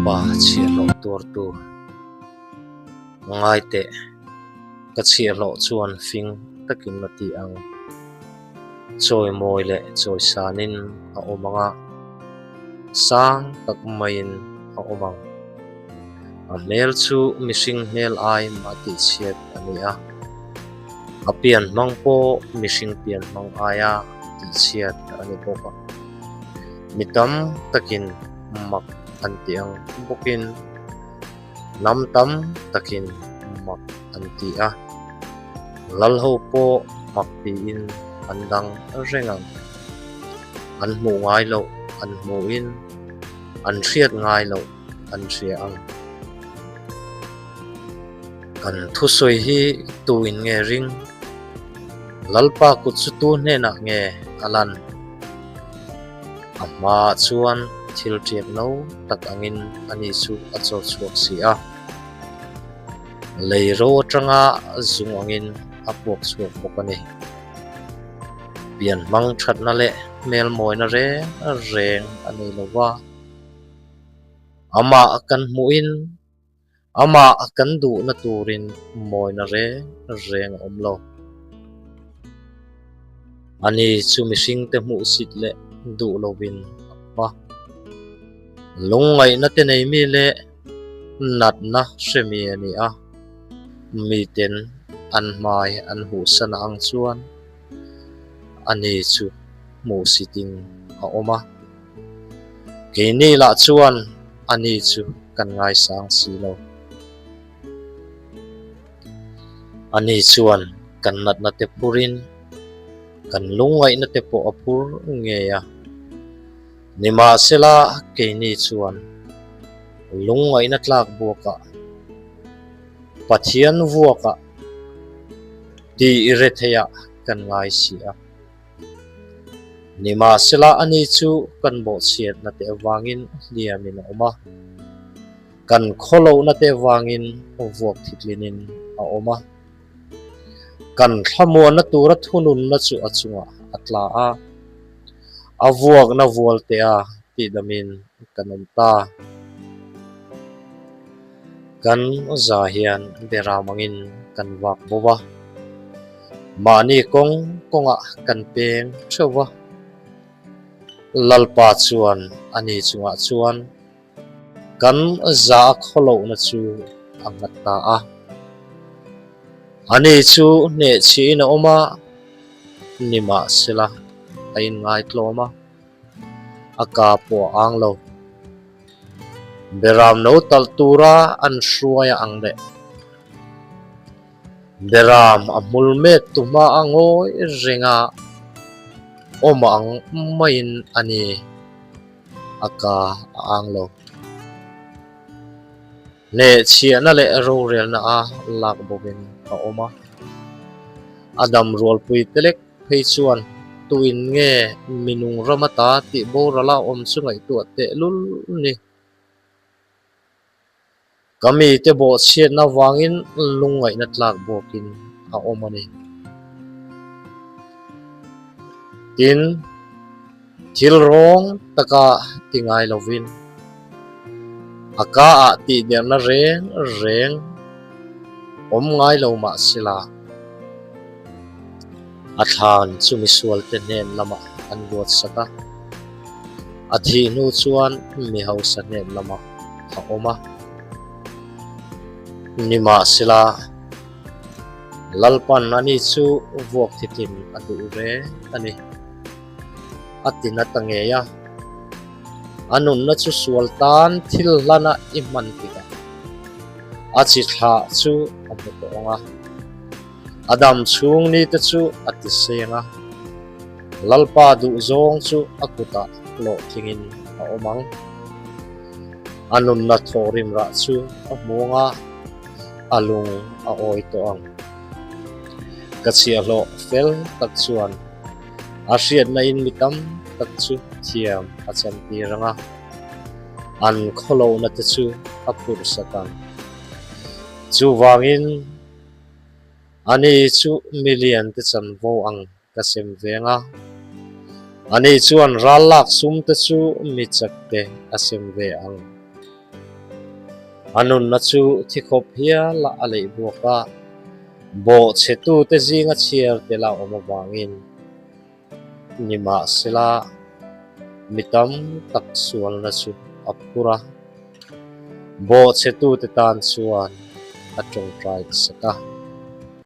Lalpa chhiahhlawh tuartu ngai teh, ka chhiahhlawh chuan fing takin a ti ang. Chawimawi leh chawisanin a awm ang a, sang tak maiin a awm ang. A hmel chu mihring hmel ai mah tihchhiat a ni a, a pian hmang pawh mihring pian hmang aia tihchhiat a ni bawk a. Mi tam takin mak an ti ang bawkin hnam tam takin mak an ti a, lalho pawh mak tiin an dang reng ang. An hmuh ngai loh an hmuhin an hriat ngai loh an hria ang. Kan thusawi hi tuin nge ring? Lalpa kut chu tu hnenah nge a lan? A hmaah chuan thil ṭiak no tak angin ani chu a chaw chhuak si a. Lei ro aṭanga zung angin a puak chhuak bawk a ni. Pian hmang ṭhatna leh hmel mawina reng reng a nei lo va. Amah kan hmuhin Amah kan duhna turin mawina reng reng a awm lo. Ani chu mihringte hmuhsit leh duh lovin a awm a. Lungngaihna te nei mi leh natna hre mi a ni a. Miten an hmai an huhsan ang chuan ani chu hmuhsitin a awm a. Keini lah chuan ani chu kan ngaisang si lo. Ani chuan kan natna te phurin kan lungngaihna te pawh a phur ngei a. Nimahsela keini chuan lungngaihna tlak buakah Pathian vuakah tih retheiah kan ngai si a. Nimahsela ani chu kan bawhchhiatna te avangin hliamin a awm a, kan khawlohna te avangin vuak thitlinin a awm a. Kan thlamuanna tura thununna chu a chungah a tla a, a vuakna vual te a tihdamin kan awm ta. Kan za hian beram angin kan vak bo a, mahni kawng kawngah kan peng theuh va. Lalpa chuan ani chungah chuan kan za a khawlohna chu a nghat ta a. Ani chu hnehchhihin a awm a, nimahsela a inngaihtlawm a, a ka pawh a ang lo. Beram no talh tura an hruai a ang leh. Beram a hmul mek tu hma a ngawi reng a, awm ang maiin a ni, a ka a ang lo. Hnehchhiahna leh rorelna a lak bawkin a awm a, a dam rualpui te lek Phei chuan, Tuin nge minung ram ata tih boral a awm chu ngaihtuah teh lul ni. Ka mite bawhchhiatna vangin lungngaihna tlak bawkin a awm a ni. Tin, thil rawng taka ti ngai lovin a ka ah tihderna reng reng awm ngai lo mah sela, a thlan chu misualte hnen lamah an ruat sak a, a thih hnu chuan mi hausa hnen lamah a awm a. Nimahsela, Lalpan ani chu vuak thitlin a duh reng a ni. A ti na ta ngei a. A nunna chu sual tan thil hlana i hman tikah a chi thlah chu a hmu tawh ang a. A dam chhung ni te chu a ti seng a. Lalpa duh zawng chu a kutah hlawhtlingin a awm ang. A nunna thawhrim rah chu a hmu ang a, a lung a awi tawh ang. Ka chhiahhlawh fel tak chuan a hriatna in mi tam tak chu thiam a chantir ang a, an khawlohna te chu a phurh sak ang. Chuvangin ani chu milian te chanvo ang ka sem veng a, ani chuan ral lak sum te chu mi chak te a sem ve ang. A nunna chu thi khawp hiala a leih buak a, bawhchhetute zinga chhiar tel a awm avangin nimahsela mi tam tak sualna chu a phur a, bawhchhetute tan chuan a tawngtai sak a.